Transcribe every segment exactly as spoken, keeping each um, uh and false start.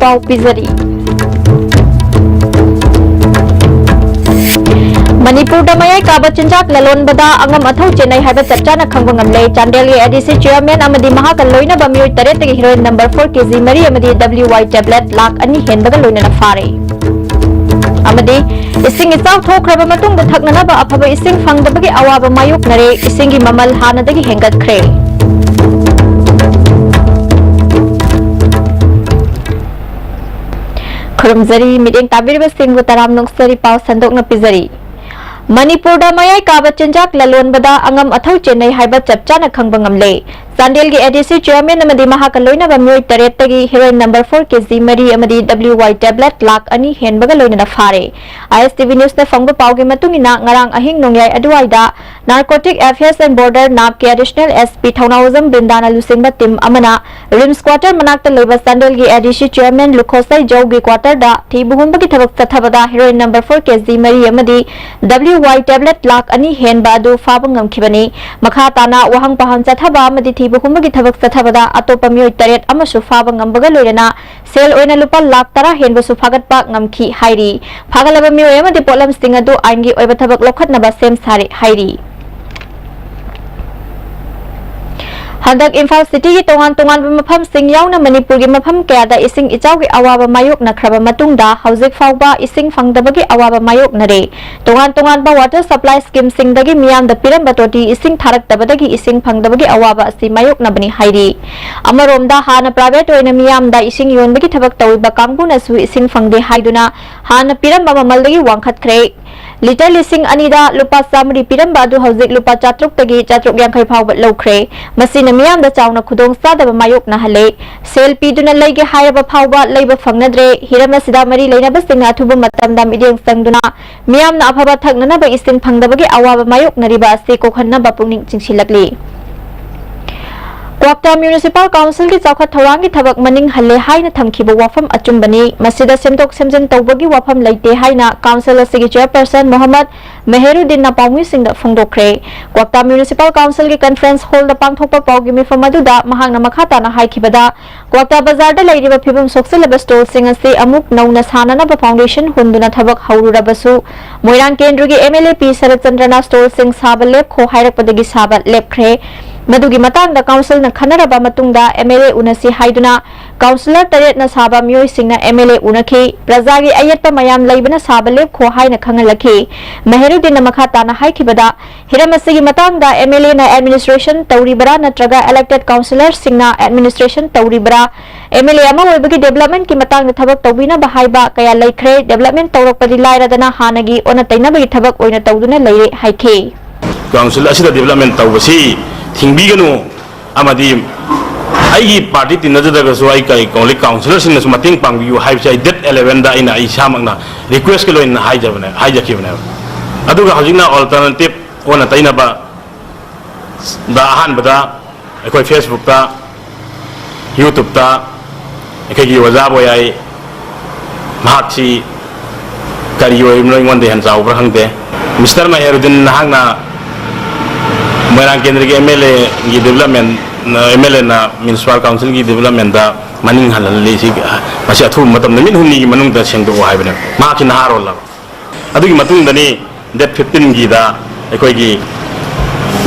ꯄꯥꯎ ꯄꯤꯖꯔꯤ꯫ ꯃꯅꯤꯄꯨꯔꯗ ꯃꯌꯥꯏ ꯀꯥꯕ ꯆꯤꯟꯖꯥꯛ ꯂꯂꯣꯟꯕꯗ ꯑꯉꯝ ꯑꯊꯧ ꯆꯦꯟꯅꯩ ꯍꯥꯏꯕ ꯆꯞ ꯆꯥꯅ ꯈꯪꯕ ꯉꯝꯂꯦ꯫ ꯆꯥꯟꯗꯦꯜꯒꯤ ꯑꯦ ꯗꯤ ꯁꯤ ꯆꯤꯌꯔꯃꯦꯟ ꯑꯃꯗꯤ ꯃꯍꯥꯛꯀ ꯂꯣꯏꯅꯕ ꯃꯤꯑꯣꯏ ꯇꯔꯦꯠꯇꯒꯤ heroin number four K G ꯃꯔꯤ ꯑꯃꯗꯤ ꯗꯕ꯭ꯂꯤꯎ ꯋꯥꯏ ꯇꯦꯕ꯭ꯂꯦꯠ ꯂꯥꯈ ꯑꯅꯤ ꯍꯦꯟꯕꯒ ꯂꯣꯏꯅꯅ ꯐꯥꯔꯦ꯫ ꯑꯃꯗꯤ ꯏꯁꯤꯡ ꯏꯆꯥꯎ ꯊꯣꯛꯈ꯭ꯔꯕ ꯃꯇꯨꯡꯗ ꯊꯛꯅꯅꯕ ꯑꯐꯕ ꯏꯁꯤꯡ ꯐꯪꯗꯕꯒꯤ ꯑꯋꯥꯕ ꯃꯥꯌꯣꯛꯅꯔꯦ꯫ ꯏꯁꯤꯡꯒꯤ ꯃꯃꯜ ꯍꯥꯟꯅꯗꯒꯤ ꯍꯦꯟꯒꯠꯈ꯭ꯔꯦ꯫ ꯈꯨꯔꯨꯝꯖꯔꯤ, ꯃꯤꯠꯌꯦꯡ ꯇꯥꯕꯤꯔꯤꯕꯁꯤꯡꯕꯨ ꯇꯔꯥꯝꯅ ꯑꯣꯛꯆꯔꯤ꯫ ꯄꯥꯎ ꯁꯟꯗꯣꯛꯅ ꯄꯤꯖꯔꯤ꯫ ꯃꯅꯤꯄꯨꯔꯗ ꯃꯌꯥꯏ ꯀꯥꯕ ꯆꯤꯟꯖꯥꯛ ꯂꯂꯣꯟꯕꯗ ꯑꯉꯝ ꯑꯊꯧ ꯆꯦꯟꯅꯩ ꯍꯥꯏꯕ ꯆꯞ ꯆꯥꯅ ꯈꯪꯕ ꯉꯝꯂꯦ꯫ ꯆꯥꯟꯗꯦꯜꯒꯤ ꯑꯦ ꯗꯤ ꯁꯤ ꯆꯤꯌꯔꯃꯦꯟ ꯑꯃꯗꯤ ꯃꯍꯥꯛꯀ ꯂꯣꯏꯅꯕ ꯃꯤꯑꯣꯏ ꯇꯔꯦꯠꯇꯒꯤ heroin number four K G ꯃꯔꯤ ꯑꯃꯗꯤ ꯗꯕ꯭ꯂꯤꯎ ꯋꯥꯏ ꯇꯦꯕ꯭ꯂꯦꯠ ꯂꯥꯈ ꯑꯅꯤ ꯍꯦꯟꯕꯒ ꯂꯣꯏꯅꯅ ꯐꯥꯔꯦ꯫ ꯑꯥꯏ ꯑꯦꯁ ꯇꯤ ꯚꯤ ꯅ꯭ꯌꯨꯁꯅ ꯐꯪꯕ ꯄꯥꯎꯒꯤ ꯃꯇꯨꯡ ꯏꯟꯅ, ꯉꯔꯥꯡ ꯑꯍꯤꯡ ꯅꯣꯡꯌꯥꯏ ꯑꯗꯨꯋꯥꯏꯗ Narcotic Affairs and Border, ꯅꯥꯞꯀꯤ ꯑꯦꯗꯤꯁꯅꯦꯜ ꯑꯦꯁ ꯄꯤ ꯊꯧꯅꯥꯎꯖꯝ ꯕ꯭ꯔꯤꯟꯗꯥꯅ ꯂꯨꯆꯤꯡꯕ ꯇꯤꯝ ꯑꯃꯅ ꯔꯤꯝꯁ ꯀ꯭ꯋꯥꯇꯔ ꯃꯅꯥꯛꯇ ꯂꯩꯕ ꯆꯥꯟꯗꯦꯜꯒꯤ ꯑꯦ ꯗꯤ ꯁꯤ ꯆꯤꯌꯔꯃꯦꯟ ꯂꯨꯈꯣꯁꯩ ꯖꯧꯒꯤ ꯀ꯭ꯋꯥꯇꯔꯗ ꯊꯤꯕ ꯍꯨꯝꯕꯒꯤ ꯊꯕꯛ ꯆꯠꯊꯕꯗ heroine number four K G ꯃꯔꯤ ꯑꯃꯗꯤ ꯗꯕ꯭ꯂꯤꯎ ꯋꯥꯏ ꯇꯦꯕ꯭ꯂꯦꯠ ꯂꯥꯈ ꯑꯅꯤ ꯍꯦꯟꯕ ꯑꯗꯨ ꯐꯥꯕ ꯉꯝꯈꯤꯕꯅꯤ꯫ ꯃꯈꯥ ꯇꯥꯅ ꯋꯥꯍꯪ ꯄꯥꯎꯍꯪ ꯆꯠꯊꯕ ꯑꯃꯗꯤ ꯊꯤꯕ ꯍꯨꯝꯕꯒꯤ ꯊꯕꯛ ꯆꯠꯊꯕꯗ ꯑꯇꯣꯞꯄ ꯃꯤꯑꯣꯏ ꯇꯔꯦꯠ ꯑꯃꯁꯨ ꯐꯥꯕ ꯉꯝꯕꯒ ꯂꯣꯏꯅꯅ ꯁꯦꯜ ꯑꯣꯏꯅ ꯂꯨꯄꯥ ꯂꯥꯈ ꯇꯔꯥ ꯍꯦꯟꯕꯁꯨ ꯐꯥꯒꯠꯄ ꯉꯝꯈꯤ ꯍꯥꯏꯔꯤ꯫ ꯐꯥꯒꯠꯂꯕ ꯃꯤꯑꯣꯏ ꯑꯃꯗꯤ ꯄꯣꯠꯂꯝꯁꯤꯡ ꯑꯗꯨ ꯑꯥꯏꯟꯒꯤ ꯑꯣꯏꯕ ꯊꯕꯛ ꯂꯧꯈꯠꯅꯕ ꯁꯦꯝ ꯁꯥꯔꯦ ꯍꯥꯏꯔꯤ꯫ ꯍꯟꯗꯛ ꯏꯝꯐꯥꯜ ꯁꯤꯇꯤꯒꯤ ꯇꯣꯉꯥꯟ ꯇꯣꯉꯥꯟꯕ ꯃꯐꯝꯁꯤꯡ ꯌꯥꯎꯅ ꯃꯅꯤꯄꯨꯔꯒꯤ ꯃꯐꯝ ꯀꯌꯥꯗ ꯏꯁꯤꯡ ꯏꯆꯥꯎꯒꯤ ꯑꯋꯥꯕ ꯃꯥꯌꯣꯛꯅꯈ꯭ꯔꯕ ꯃꯇꯨꯡꯗ, ꯍꯧꯖꯤꯛ ꯐꯥꯎꯕ ꯏꯁꯤꯡ ꯐꯪꯗꯕꯒꯤ ꯑꯋꯥꯕ ꯃꯥꯌꯣꯛꯅꯔꯦ꯫ ꯇꯣꯉꯥꯟ ꯇꯣꯉꯥꯟꯕ ꯋꯥꯇꯔ ꯁꯄ꯭ꯂꯥꯏ ꯁ꯭ꯀꯤꯝꯁꯤꯡꯗꯒꯤ ꯃꯤꯌꯥꯝꯗ ꯄꯤꯔꯝꯕ ꯇꯣꯇꯤ ꯏꯁꯤꯡ ꯊꯥꯔꯛꯇꯕꯗꯒꯤ ꯏꯁꯤꯡ ꯐꯪꯗꯕꯒꯤ ꯑꯋꯥꯕ ꯑꯁꯤ ꯃꯥꯌꯣꯛꯅꯕꯅꯤ ꯍꯥꯏꯔꯤ꯫ ꯑꯃꯔꯣꯝꯗ, ꯍꯥꯟꯅ ꯄ꯭ꯔꯥꯏꯚꯦꯠ ꯑꯣꯏꯅ ꯃꯤꯌꯥꯝꯗ ꯏꯁꯤꯡ ꯌꯣꯟꯕꯒꯤ ꯊꯕꯛ ꯇꯧꯔꯤꯕ ꯀꯥꯡꯕꯨꯅꯁꯨ ꯏꯁꯤꯡ ꯐꯪꯗꯦ ꯍꯥꯏꯗꯨꯅ ꯍꯥꯟꯅ ꯄꯤꯔꯝꯕ ꯃꯃꯜꯗꯒꯤ ꯋꯥꯡꯈꯠꯈ꯭ꯔꯦ꯫ ꯂꯤꯇꯔ ꯂꯤꯁꯤꯡ ꯑꯅꯤꯗ ꯂꯨꯄꯥ ꯆꯥꯃꯔꯤ ꯄꯤꯔꯝꯕ ꯑꯗꯨ ꯍꯧꯖꯤꯛ ꯂꯨꯄꯥ ꯆꯥꯇ꯭ꯔꯨꯛꯇꯒꯤ ꯆꯥꯇ꯭ꯔꯨꯛ ꯌꯥꯡꯈꯩ ꯐꯥꯎꯕ ꯂꯧꯈ꯭ꯔꯦ꯫ ꯃꯁꯤꯅ ꯃꯤꯌꯥꯝꯗ ꯆꯥꯎꯅ ꯈꯨꯗꯣꯡꯆꯥꯗꯕ ꯃꯥꯌꯣꯛꯅꯍꯜꯂꯦ꯫ ꯁꯦꯜ ꯄꯤꯗꯨꯅ ꯂꯩꯒꯦ ꯍꯥꯏꯔꯕ ꯐꯥꯎꯕ ꯂꯩꯕ ꯐꯪꯅꯗ꯭ꯔꯦ꯫ ꯍꯤꯔꯝ ꯑꯁꯤꯗ ꯃꯔꯤ ꯂꯩꯅꯕꯁꯤꯡꯅ ꯑꯊꯨꯕ ꯃꯇꯝꯗ ꯃꯤꯠꯌꯦꯡ ꯆꯪꯗꯨꯅ ꯃꯤꯌꯥꯝꯅ ꯑꯐꯕ ꯊꯛꯅꯅꯕ ꯏꯁꯤꯡ ꯐꯪꯗꯕꯒꯤ ꯑꯋꯥꯕ ꯃꯥꯌꯣꯛꯅꯔꯤꯕ ꯑꯁꯤ ꯀꯣꯛꯍꯟꯅꯕ ꯄꯨꯛꯅꯤꯡ ꯆꯤꯡꯁꯤꯜꯂꯛꯂꯤ꯫ ꯀ꯭ꯋꯥꯛꯇꯥ ꯃ꯭ꯌꯨꯅꯤꯁꯤꯄꯥꯜ ꯀꯥꯎꯟꯁꯤꯜꯒꯤ ꯆꯥꯎꯈꯠ ꯊꯧꯔꯥꯡꯒꯤ ꯊꯕꯛ ꯃꯅꯤꯡ ꯍꯜꯂꯦ ꯍꯥꯏꯅ ꯊꯝꯈꯤꯕ ꯋꯥꯐꯝ ꯑꯆꯨꯝꯕꯅꯤ꯫ ꯃꯁꯤꯗ ꯁꯦꯝꯗꯣꯛ ꯁꯦꯝꯖꯤꯟ ꯇꯧꯕꯒꯤ ꯋꯥꯐꯝ ꯂꯩꯇꯦ ꯍꯥꯏꯅ ꯀꯥꯎꯟꯁꯤꯜ ꯑꯁꯤꯒꯤ ꯆꯦꯌꯔꯄꯔꯁꯟ ꯃꯣꯍꯝꯃꯗ ꯃꯦꯍꯦꯔꯨꯗꯤꯟꯅ ꯄꯥꯎꯃꯤꯁꯤꯡꯗ ꯐꯣꯡꯗꯣꯛꯈ꯭ꯔꯦ꯫ ꯀ꯭ꯋꯥꯛꯇꯥ ꯃ꯭ꯌꯨꯅꯤꯁꯤꯄꯥꯜ ꯀꯥꯎꯟꯁꯤꯜꯒꯤ ꯀꯟꯐꯔꯦꯟꯁ ꯍꯣꯜꯗ ꯄꯥꯡꯊꯣꯛꯄ ꯄꯥꯎꯒꯤ ꯃꯤꯐꯝ ꯑꯗꯨꯗ ꯃꯍꯥꯛꯅ ꯃꯈꯥ ꯇꯥꯅ ꯍꯥꯏꯈꯤꯕꯗ, ꯀ꯭ꯋꯥꯛꯇꯥ ꯕꯖꯥꯔꯗ ꯂꯩꯔꯤꯕ ꯐꯤꯕꯝ ꯁꯣꯛꯆꯤꯜꯂꯕ ꯁ꯭ꯇꯣꯜꯁꯤꯡ ꯑꯁꯤ ꯑꯃꯨꯛ ꯅꯧꯅ ꯁꯥꯅꯅꯕ ꯐꯥꯎꯟꯗꯦꯁꯟ ꯍꯨꯟꯗꯨꯅ ꯊꯕꯛ ꯍꯧꯔꯨꯔꯕꯁꯨ, ꯃꯣꯏꯔꯥꯡ ꯀꯦꯟꯗ꯭ꯔꯒꯤ ꯑꯦꯝ ꯑꯦꯜ ꯑꯦ ꯄꯤ ꯁꯔꯠꯆꯟꯗ꯭ꯔꯅ ꯁ꯭ꯇꯣꯜꯁꯤꯡ ꯁꯥꯕ ꯂꯦꯞꯈꯣ ꯍꯥꯏꯔꯛꯄꯗꯒꯤ ꯁꯥꯕ ꯂꯦꯞꯈ꯭ꯔꯦ꯫ ꯃꯗꯨꯒꯤ ꯃꯇꯥꯡꯗ ꯀꯥꯎꯟꯁꯤꯜꯅ ꯈꯟꯅꯔꯕ ꯃꯇꯨꯡꯗ ꯑꯦꯝ ꯑꯦꯜ ꯑꯦ ꯎꯅꯁꯤ ꯍꯥꯏꯗꯨꯅ ꯀꯥꯎꯟꯁꯤꯂꯔ ꯇꯔꯦꯠꯅ ꯁꯥꯕ ꯃꯤꯑꯣꯏꯁꯤꯡꯅ ꯑꯦꯝ ꯑꯦꯜ ꯑꯦ ꯎꯅꯈꯤ꯫ ꯄ꯭ꯔꯖꯥꯒꯤ ꯑꯌꯦꯠꯄ ꯃꯌꯥꯝ ꯂꯩꯕꯅ ꯁꯥꯕ ꯂꯦꯞꯈꯣ ꯍꯥꯏꯅ ꯈꯪꯍꯜꯂꯛꯈꯤ꯫ ꯃꯦꯍꯦꯔꯨꯗꯤꯟꯅ ꯃꯈꯥ ꯇꯥꯅ ꯍꯥꯏꯈꯤꯕꯗ, ꯍꯤꯔꯝ ꯑꯁꯤꯒꯤ ꯃꯇꯥꯡꯗ ꯑꯦꯝ ꯑꯦꯜ ꯑꯦꯅ ꯑꯦꯗꯃꯤꯅꯤꯁꯇ꯭ꯔꯦꯁꯟ ꯇꯧꯔꯤꯕꯔꯥ ꯅꯠꯇ꯭ꯔꯒ ꯏꯂꯦꯛꯇꯦꯗ ꯀꯥꯎꯟꯁꯤꯂꯔꯁꯤꯡꯅ ꯑꯦꯗꯃꯤꯅꯤꯁꯇ꯭ꯔꯦꯁꯟ ꯇꯧꯔꯤꯕꯔꯥ? ꯑꯦꯝ ꯑꯦꯜ ꯑꯦ ꯑꯃ ꯑꯣꯏꯕꯒꯤ ꯗꯤꯕꯦꯂꯞꯃꯦꯟꯠꯀꯤ ꯃꯇꯥꯡꯗ ꯊꯕꯛ ꯇꯧꯕꯤꯅꯕ ꯍꯥꯏꯕ ꯀꯌꯥ ꯂꯩꯈ꯭ꯔꯦ꯫ ꯗꯤꯕꯦꯂꯞꯃꯦꯟꯠ ꯇꯧꯔꯛꯄꯗꯤ ꯂꯥꯏꯔꯗꯅ ꯍꯥꯟꯅꯒꯤ ꯑꯣꯟꯅ ꯇꯩꯅꯕꯒꯤ ꯊꯕꯛ ꯑꯣꯏꯅ ꯇꯧꯗꯨꯅ ꯂꯩꯔꯦ ꯍꯥꯏꯈꯤ꯫ ꯀꯥꯎꯟꯁꯤꯜ ꯑꯁꯤꯗ ꯗꯤꯕꯦꯂꯞꯃꯦꯟꯠ ꯇꯧꯕꯁꯤ ꯊꯤꯡꯕꯤꯒꯅꯨ, ꯑꯃꯗꯤ ꯑꯩꯒꯤ ꯄꯥꯔꯇꯤ ꯇꯤꯟꯅꯖꯗ꯭ꯔꯒꯁꯨ ꯑꯩ ꯀꯔꯤ ꯀꯧꯂꯤ ꯀꯥꯎꯟꯁꯤꯂꯔꯁꯤꯡꯅꯁꯨ ꯃꯇꯦꯡ ꯄꯥꯡꯕꯤꯌꯨ ꯍꯥꯏꯕꯁꯦ ꯑꯩ ꯗꯦꯠ ꯑꯦꯂꯦꯚꯦꯟꯗ ꯑꯩꯅ ꯑꯩ ꯏꯁꯥꯃꯛꯅ ꯔꯤꯀ꯭ꯋꯦꯁꯀꯤ ꯂꯣꯏꯅ ꯍꯥꯏꯖꯕꯅꯦ, ꯍꯥꯏꯖꯈꯤꯕꯅꯦꯕ꯫ ꯑꯗꯨꯒ ꯍꯧꯖꯤꯛꯅ ꯑꯣꯜꯇꯔꯅꯦꯇꯤꯞ ꯑꯣꯟꯅ ꯇꯩꯅꯕꯗ ꯑꯍꯥꯟꯕꯗ ꯑꯩꯈꯣꯏ ꯐꯦꯁꯕꯨꯛꯇ, ꯌꯨꯇ꯭ꯌꯨꯕꯇ ꯑꯩꯈꯣꯏꯒꯤ ꯑꯣꯖꯥ ꯕꯣꯌꯥꯏ ꯃꯍꯥꯛꯁꯤ ꯀꯔꯤ ꯑꯣꯏꯔꯤꯕꯅꯣ ꯑꯩꯉꯣꯟꯗ ꯍꯦꯟꯅ ꯆꯥꯎꯕ꯭ꯔꯥ ꯈꯪꯗꯦ꯫ ꯃꯤꯁꯇꯔ ꯃꯍꯦꯔꯨꯗꯤꯟ, ꯅꯍꯥꯛꯅ ꯃꯣꯏꯔꯥꯡ ꯀꯦꯟꯗ꯭ꯔꯒꯤ ꯑꯦꯝ ꯑꯦꯜ ꯑꯦꯒꯤ ꯗꯤꯕꯦꯂꯞꯃꯦꯟ, ꯑꯦꯝ ꯑꯦꯜ ꯑꯦꯅ ꯃ꯭ꯌꯨꯅꯤꯁꯤꯄꯥꯜ ꯀꯥꯎꯟꯁꯤꯜꯒꯤ ꯗꯤꯕꯦꯂꯞꯃꯦꯟꯗ ꯃꯅꯤꯡ ꯍꯜꯍꯜꯂꯤ, ꯁꯤ ꯃꯁꯤ ꯑꯊꯨꯕ ꯃꯇꯝ ꯅꯨꯃꯤꯠ ꯍꯨꯝꯅꯤꯒꯤ ꯃꯅꯨꯡꯗ ꯁꯦꯡꯗꯣꯛꯑꯣ ꯍꯥꯏꯕꯅꯦ꯫ ꯃꯍꯥꯛꯀꯤ ꯅꯍꯥꯔꯣꯜꯂꯕ꯫ ꯑꯗꯨꯒꯤ ꯃꯇꯨꯡꯗꯅꯤ ꯗꯦꯠ ꯐꯤꯐꯇꯤꯟꯒꯤꯗ ꯑꯩꯈꯣꯏꯒꯤ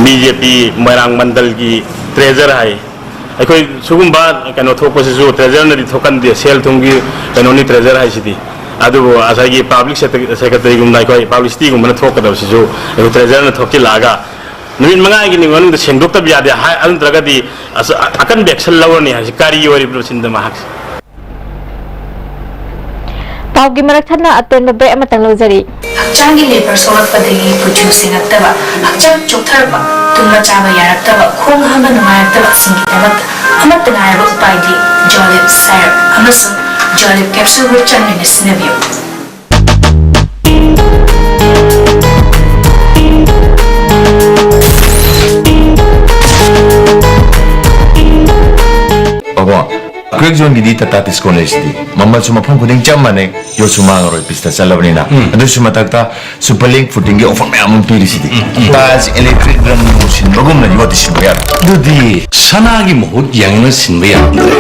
ꯕꯤ ꯖꯦ ꯄꯤ ꯃꯣꯏꯔꯥꯡ ꯃꯟꯗꯜꯒꯤ ꯇ꯭ꯔꯦꯖꯔ ꯍꯥꯏ, ꯑꯩꯈꯣꯏ ꯁꯤꯒꯨꯝꯕ ꯀꯩꯅꯣ ꯊꯣꯛꯄꯁꯤꯁꯨ ꯇ꯭ꯔꯦꯖꯔꯅꯗꯤ ꯊꯣꯛꯍꯟꯗꯦ, ꯁꯦꯜ ꯊꯨꯝꯒꯤ ꯀꯩꯅꯣꯅꯤ ꯇ꯭ꯔꯦꯖꯔ ꯍꯥꯏꯁꯤꯗꯤ꯫ ꯑꯗꯨꯕꯨ ꯉꯁꯥꯏꯒꯤ ꯄꯥꯕ꯭ꯂꯤꯛ ꯁꯦꯀ꯭ꯔꯦꯇꯔꯤꯒꯨꯝꯅ ꯑꯩꯈꯣꯏ ꯄꯥꯕ꯭ꯂꯤꯁꯤꯇꯤꯒꯨꯝꯕꯅ ꯊꯣꯛꯀꯗꯕꯁꯤꯁꯨ ꯑꯩꯈꯣꯏ ꯇ꯭ꯔꯦꯖꯔꯅ ꯊꯣꯛꯆꯤꯜꯂꯛꯑꯒ ꯅꯨꯃꯤꯠ ꯃꯉꯥꯒꯤ ꯃꯅꯨꯡꯗ ꯁꯦꯡꯗꯣꯛꯇꯕ ꯌꯥꯗꯦ ꯍꯥꯏ, ꯑꯗꯨ ꯅꯠꯇ꯭ꯔꯒꯗꯤ ꯑꯁ-, ꯑꯀꯟꯕ ꯑꯦꯛꯁꯟ ꯂꯧꯔꯅꯤ ꯍꯥꯏꯁꯤ ꯀꯔꯤ ꯑꯣꯏꯔꯤꯕꯅꯣ ꯁꯤꯅꯤꯗ ꯃꯍꯥꯛꯁꯦ꯫ ꯄꯥꯎꯒꯤ ꯃꯔꯛ ꯊꯠꯅ ꯑꯇꯦꯟꯕ ꯕ꯭ꯔꯦꯛ ꯑꯃꯇꯪ ꯂꯧꯖꯔꯤ꯫ ꯍꯛꯆꯥꯡꯒꯤ ꯂꯦꯕꯔ ꯁꯣꯛꯂꯛꯄꯗꯒꯤ ꯀꯨꯆꯨ ꯁꯦꯡꯉꯛꯇꯕ, ꯍꯛꯆꯥꯡ ꯆꯣꯛꯊꯔꯛꯄ, ꯇꯨꯝꯕ ꯆꯥꯕ ꯌꯥꯔꯛꯇꯕ, ꯈꯣꯡ ꯍꯥꯝꯕ ꯅꯨꯡꯉꯥꯏꯔꯛꯇꯕꯁꯤꯡꯒꯤꯗꯃꯛꯇ ꯑꯃꯠꯇ ꯉꯥꯏꯔꯕ ꯎꯄꯥꯏꯗꯤ ꯖꯣꯂꯤꯞ ꯁꯥꯏꯔꯞ ꯑꯃꯁꯨꯡ ꯖꯣꯂꯤꯞ ꯀꯦꯞꯁꯨꯜꯕꯨ ꯆꯥꯡ ꯅꯥꯏꯅ ꯁꯤꯖꯤꯟꯅꯕꯤꯌꯨ꯫ ꯖꯣꯟꯒꯤꯗꯤ ꯇꯥꯇꯥ ꯇꯤꯁꯀꯣꯟ ꯂꯩꯁꯤꯗꯤ, ꯃꯃꯜꯁꯨ ꯃꯐꯝ ꯈꯨꯗꯤꯡ ꯆꯞ ꯃꯥꯟꯅꯩ, ꯌꯣꯠꯁꯨ ꯃꯥꯡꯉꯔꯣꯏ, ꯄꯤꯁꯇ ꯆꯠꯂꯕꯅꯤꯅ꯫ ꯑꯗꯨꯁꯨ ꯃꯊꯛꯇ ꯁꯨꯄꯔ ꯂꯤꯡ ꯐꯨꯇꯤꯡꯒꯤ ꯑꯣꯐꯔ ꯃꯌꯥꯝ ꯑꯃ ꯄꯤꯔꯤꯁꯤꯗꯤ꯫ ꯇꯥꯏꯜꯁ, ꯏꯂꯦꯛꯇ꯭ꯔꯤꯛ, ꯔꯪ ꯅꯨꯡ ꯁꯤꯟꯕꯒꯨꯝꯅ ꯌꯣꯠꯇꯤ ꯁꯤꯟꯕ ꯌꯥꯔꯣꯏ꯫ ꯑꯗꯨꯗꯤ ꯁꯅꯥꯒꯤ ꯃꯍꯨꯠ ꯌꯥꯡꯅ ꯁꯤꯟꯕ ꯌꯥꯔꯝꯗ꯭ꯔꯦ꯫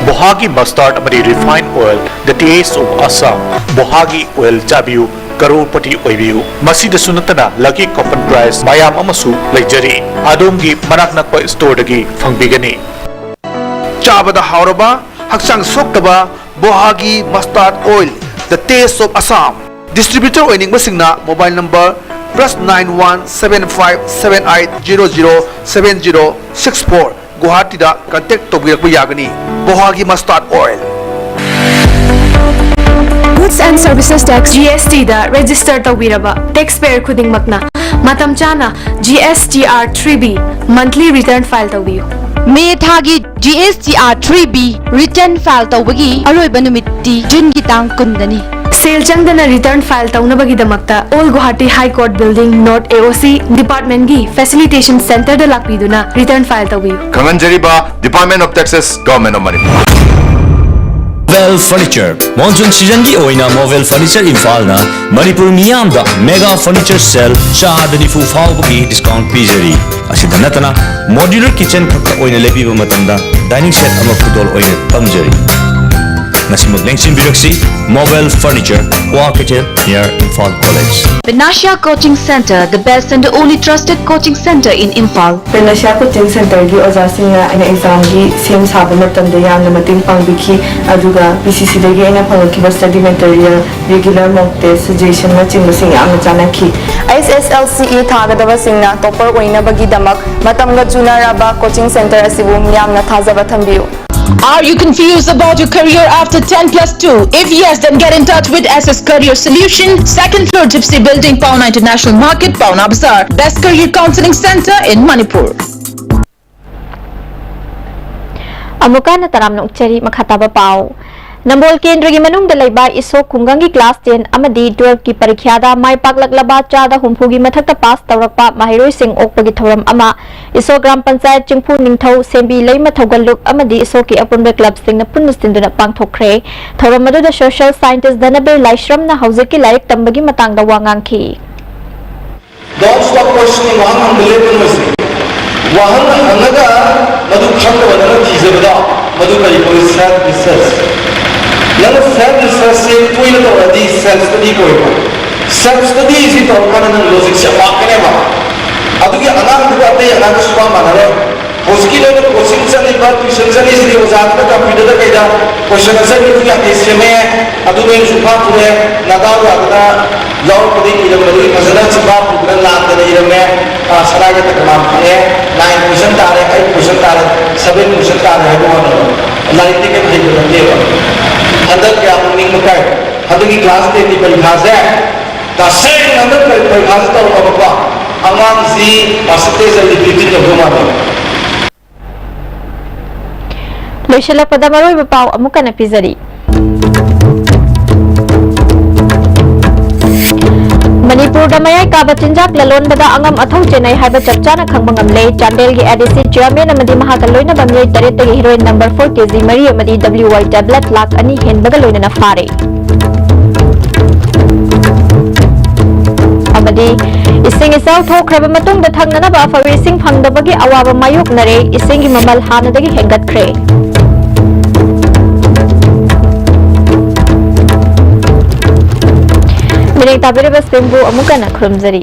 ꯕꯣꯍꯥꯒꯤ ꯃꯁꯇꯥꯔꯗ ꯑꯃꯗꯤ refine oil, the taste of Assam꯫ ꯕꯣꯍꯥꯒꯤ ꯑꯣꯏꯜ ꯆꯥꯕꯤꯌꯨ, ꯀꯔꯣꯔꯄꯇꯤ ꯑꯣꯏꯕꯤꯌꯨ꯫ ꯃꯁꯤꯗꯁꯨ ꯅꯠꯇꯅ ꯂꯛꯀꯤ ꯀꯣꯄꯟ ꯄ꯭ꯔꯥꯏꯖ ꯃꯌꯥꯝ ꯑꯃꯁꯨ ꯂꯩꯖꯔꯤ꯫ ꯑꯗꯣꯝꯒꯤ ꯃꯅꯥꯛ ꯅꯛꯄ ꯁ꯭ꯇꯣꯔꯗꯒꯤ ꯐꯪꯕꯤꯒꯅꯤ꯫ ꯆꯥꯕꯗ ꯍꯥꯎꯔꯕ, ꯍꯛꯆꯥꯡ ꯁꯣꯛꯇꯕ ꯕꯣꯍꯥꯒꯤ mustard oil, the taste of Assam꯫ Distributor ꯑꯣꯏꯅꯤꯡꯕꯁꯤꯡꯅ mobile number plus nine one seven five seven eight zero zero seven zero six four, ꯒꯨꯋꯥꯍꯥꯇꯤꯗ ꯀꯟꯇꯦꯛ ꯇꯧꯕꯤꯔꯛꯄ ꯌꯥꯒꯅꯤ꯫ ꯕꯣꯍꯥꯒꯤ mustard oil. Goods and Services Tax, G S T ꯗ register ꯇꯧꯕꯤꯔꯕ tax payer ꯈꯨꯗꯤꯡꯃꯛꯅ ꯃꯇꯝ ꯆꯥꯅ G S T R three B monthly return file ꯇꯧꯕꯤꯌꯨ꯫ ꯃꯦ ꯊꯥꯒꯤ G S T R three B return file ꯇꯧꯕꯒꯤ ꯑꯔꯣꯏꯕ ꯅꯨꯃꯤꯠꯇꯤ ꯖꯨꯟꯒꯤ ꯇꯥꯡ ꯀꯨꯟꯗꯅꯤ꯫ ꯁꯦꯜ ꯆꯪꯗꯅ ꯔꯤꯇꯔꯟ ꯐꯥꯏꯜ ꯇꯧꯅꯕꯒꯤꯗꯃꯛꯇ All Guwahati High Court Building, North A O C department ꯀꯤ facilitation center ꯗ ꯂꯥꯛꯄꯤꯗꯨꯅ ꯔꯤꯇꯔꯟ ꯐꯥꯏꯜ ꯇꯧꯕꯤꯌꯨ꯫ ꯈꯪꯍꯟꯖꯔꯤꯕ, Department of Taxes, Government of Manipur꯫ Movel Furniture, monsoon season ꯒꯤ ꯑꯣꯏꯅ Movel Furniture ꯏꯝꯐꯥꯜꯅ ꯃꯅꯤꯄꯨꯔ ꯃꯤꯌꯥꯝꯗ mega furniture sale ꯆꯥꯗ ꯅꯤꯐꯨ ꯐꯥꯎꯕꯒꯤ discount ꯄꯤꯖꯔꯤ꯫ ꯑꯁꯤꯗ ꯅꯠꯇꯅ, modular kitchen ꯈꯛꯇ ꯑꯣꯏꯅ ꯂꯩꯕꯤꯕ ꯃꯇꯝꯗ dining set ꯑꯃ ꯈꯨꯗꯣꯜ ꯑꯣꯏꯅ ꯇꯝꯖꯔꯤ꯫ ꯉꯁꯤꯃꯛ ꯂꯦꯡꯁꯤꯟꯕꯤꯔꯛꯁꯤ, Movel Furniture, ꯀ꯭ꯋꯥ ꯀꯩꯊꯦꯜ, near Imphal College꯫ Panacea Coaching Center, the best and the only trusted coaching center in Imphal. Panacea Coaching Center ꯒꯤ ꯑꯣꯖꯥꯁꯤꯡꯅ ꯑꯩꯅ ꯑꯦꯛꯖꯥꯝꯒꯤ ꯁꯦꯝ ꯁꯥꯕ ꯃꯇꯝꯗ ꯌꯥꯝꯅ ꯃꯇꯦꯡ ꯄꯥꯡꯕꯤꯈꯤ, ꯑꯗꯨꯒ P C C ꯗꯒꯤ ꯑꯩꯅ ꯐꯪꯂꯛꯈꯤꯕ study material, regular mock test, suggestion ꯅꯆꯤꯡꯕꯁꯤꯡ ꯌꯥꯝꯅ ꯆꯥꯟꯅꯈꯤ꯫ H S L C E ꯊꯥꯒꯗꯕꯁꯤꯡꯅ topper ꯑꯣꯏꯅꯕꯒꯤꯗꯃꯛ ꯃꯇꯝꯒ ꯆꯨꯅꯔꯕ coaching center ꯑꯁꯤꯕꯨ ꯃꯤꯌꯥꯝꯅ ꯊꯥꯖꯕ ꯊꯝꯕꯤꯌꯨ꯫ Are you confused about your career after ten plus two? If yes, then get in touch with S S Career Solution, second floor Gypsy Building, Paona International Market, Paona Bazaar, best career counseling center in Manipur. ꯑꯃꯨꯛꯀ ꯍꯟꯅ ꯇꯔꯥꯝꯅ ꯑꯣꯛꯆꯔꯤ꯫ ꯃꯈꯥ ꯇꯥꯕ ꯄꯥꯎ꯫ ꯅꯝꯕꯣꯜ ꯀꯦꯟꯗ꯭ꯔꯒꯤ ꯃꯅꯨꯡꯗ ꯂꯩꯕ ꯏꯁꯣꯛ ꯈꯨꯡꯒꯪꯒꯤ ꯀ꯭ꯂꯥꯁ ꯇꯦꯟ ꯑꯃꯗꯤ ꯇꯨꯋꯦꯜꯐꯀꯤ ꯄꯔꯤꯈ꯭ꯌꯥꯗ ꯃꯥꯏ ꯄꯥꯛꯂꯛꯂꯕ ꯆꯥꯗ ꯍꯨꯝꯐꯨꯒꯤ ꯃꯊꯛꯇ ꯄꯥꯁ ꯇꯧꯔꯛꯄ ꯃꯍꯩꯔꯣꯏꯁꯤꯡ ꯑꯣꯛꯄꯒꯤ ꯊꯧꯔꯝ ꯑꯃ ꯏꯁꯣꯛ ꯒ꯭ꯔꯥꯝ ꯄꯟꯆꯥꯌꯠ ꯆꯤꯡꯐꯨ ꯅꯤꯡꯊꯧ, ꯁꯦꯝꯕꯤ ꯂꯩꯃꯊꯧꯒꯜ ꯂꯨꯞ ꯑꯃꯗꯤ ꯏꯁꯣꯛꯀꯤ ꯑꯄꯨꯟꯕ ꯀ꯭ꯂꯕꯁꯤꯡꯅ ꯄꯨꯟꯅ ꯁꯤꯟꯗꯨꯅ ꯄꯥꯡꯊꯣꯛꯈ꯭ꯔꯦ꯫ ꯊꯧꯔꯝ ꯑꯗꯨꯗ ꯁꯣꯁꯤꯌꯦꯜ ꯁꯥꯏꯟꯇꯤꯁ ꯙꯅꯕꯤꯔ ꯂꯥꯏꯁ꯭ꯔꯝꯅ ꯍꯧꯖꯤꯛꯀꯤ ꯂꯥꯏꯔꯤꯛ ꯇꯝꯕꯒꯤ ꯃꯇꯥꯡꯗ ꯋꯥ ꯉꯥꯡꯈꯤ꯫ Don't stop questioning. ꯋꯥꯍꯪ ꯍꯪꯕ ꯂꯦꯞꯀꯅꯨ꯫ ꯋꯥꯍꯪ ꯍꯪꯉꯒ ꯃꯗꯨ ꯈꯪꯗꯕ ꯅꯪꯅ ꯊꯤꯖꯕꯗꯣ, ꯃꯗꯨ ꯀꯔꯤ ꯀꯧꯏ? Self research꯫ ꯅꯪꯅ self research ꯁꯦ ꯇꯣꯏꯅ ꯇꯧꯔꯗꯤ self study ꯀꯧꯏꯀꯣ꯫ Self study ꯁꯤ ꯇꯧꯔꯀꯥꯟꯗ ꯅꯪ logic ꯁꯦ ꯋꯥꯡꯒꯅꯦꯕ꯫ ꯑꯗꯨꯒꯤ ꯑꯉꯥꯡꯗꯨꯒ ꯑꯇꯩ ꯑꯉꯥꯡꯒ ꯁꯨꯡꯃꯥꯟ ꯃꯥꯟꯅꯔꯣꯏ꯫ ꯍꯧꯖꯤꯛꯀꯤ ꯅꯣꯏꯅ coaching ꯆꯠꯂꯤꯕ, tuition ꯆꯠꯂꯤꯁꯤꯗꯤ ꯑꯣꯖꯥꯗꯨꯅ computer ꯗ ꯀꯩꯗ question answer ꯗꯨ ꯌꯥꯝ ꯍꯦꯟꯅ ꯁꯦꯝꯃꯦ, ꯑꯗꯨ ꯅꯣꯏꯅ ꯁꯨꯡꯐꯥ ꯐꯨꯔꯦ, ꯅꯗꯥꯎ ꯌꯥꯗꯅ ꯌꯥꯎꯔꯛꯄꯗꯒꯤ ꯏꯔꯝꯕꯗꯨꯒꯤ ꯐꯖꯅ ꯆꯤꯟꯐꯥ ꯄꯨꯗꯅ ꯂꯥꯟꯗꯅ ꯏꯔꯝꯃꯦ꯫ ꯑ, ꯁꯅꯥꯒꯤ ꯇꯀꯃꯥꯟ ꯐꯪꯉꯦ꯫ Nine question ꯇꯥꯔꯦ, eight question ꯇꯥꯔꯦ, seven question ꯇꯥꯔꯦ ꯍꯥꯏꯕ ꯋꯥꯅꯦꯕ꯫ ꯂꯥꯏꯔꯤꯛꯇꯤ ꯀꯩꯝ ꯍꯩꯕ ꯅꯠꯇꯦꯕ꯫ ꯍꯟꯗꯛ ꯀꯌꯥꯃꯨꯛ ꯅꯤꯡꯕ ꯀꯥꯏ꯫ ꯍꯟꯗꯛꯀꯤ class ten ꯒꯤ ꯄꯔꯤꯈꯥꯁꯦ ꯇꯁꯦꯡꯅ ꯍꯟꯗꯛ ꯄꯔꯤ-, ꯄꯔꯤꯈꯥꯁꯦ ꯇꯧꯔꯝꯃꯕꯀꯣ, ꯑꯉꯥꯡꯁꯤ percentage ꯗ fifteen ꯌꯧꯗꯧ ꯃꯥꯜꯂꯦ꯫ ꯂꯣꯏꯁꯤꯜꯂꯛꯄꯗ ꯃꯔꯨꯑꯣꯏꯕ ꯄꯥꯎ ꯑꯃꯨꯛ ꯍꯟꯅ ꯄꯤꯖꯔꯤ꯫ ꯃꯅꯤꯄꯨꯔꯗ ꯃꯌꯥꯏ ꯀꯥꯕ ꯆꯤꯟꯖꯥꯛ ꯂꯂꯣꯟꯕꯗ ꯑꯉꯝ ꯑꯊꯧ ꯆꯦꯟꯅꯩ ꯍꯥꯏꯕ ꯆꯞ ꯆꯥꯅ ꯈꯪꯕ ꯉꯝꯂꯦ꯫ ꯆꯥꯟꯗꯦꯜꯒꯤ ꯑꯦ ꯗꯤ ꯁꯤ chairman ꯑꯃꯗꯤ ꯃꯍꯥꯛꯀ ꯂꯣꯏꯅꯕ ꯃꯤꯑꯣꯏ ꯇꯔꯦꯠꯇꯒꯤ heroin number four K G ꯃꯔꯤ ꯑꯃꯗꯤ W Y tablet ꯂꯥꯈ ꯑꯅꯤ ꯍꯦꯟꯕꯒ ꯂꯣꯏꯅꯅ ꯐꯥꯔꯦ꯫ ꯑꯃꯗꯤ ꯏꯁꯤꯡ ꯏꯆꯥꯎ ꯊꯣꯛꯈ꯭ꯔꯕ ꯃꯇꯨꯡꯗ ꯊꯛꯅꯅꯕ ꯑꯐꯕ ꯏꯁꯤꯡ ꯐꯪꯗꯕꯒꯤ ꯑꯋꯥꯕ ꯃꯥꯌꯣꯛꯅꯔꯦ꯫ ꯏꯁꯤꯡꯒꯤ ꯃꯃꯜ ꯍꯥꯟꯅꯗꯒꯤ ꯍꯦꯟꯒꯠꯈ꯭ꯔꯦ꯫ ꯃꯤꯔꯦꯡ ꯇꯥꯕꯤꯔꯤꯕꯁꯤꯡꯕꯨ ꯑꯃꯨꯛ ꯍꯟꯅ ꯈꯨꯔꯨꯝꯖꯔꯤ꯫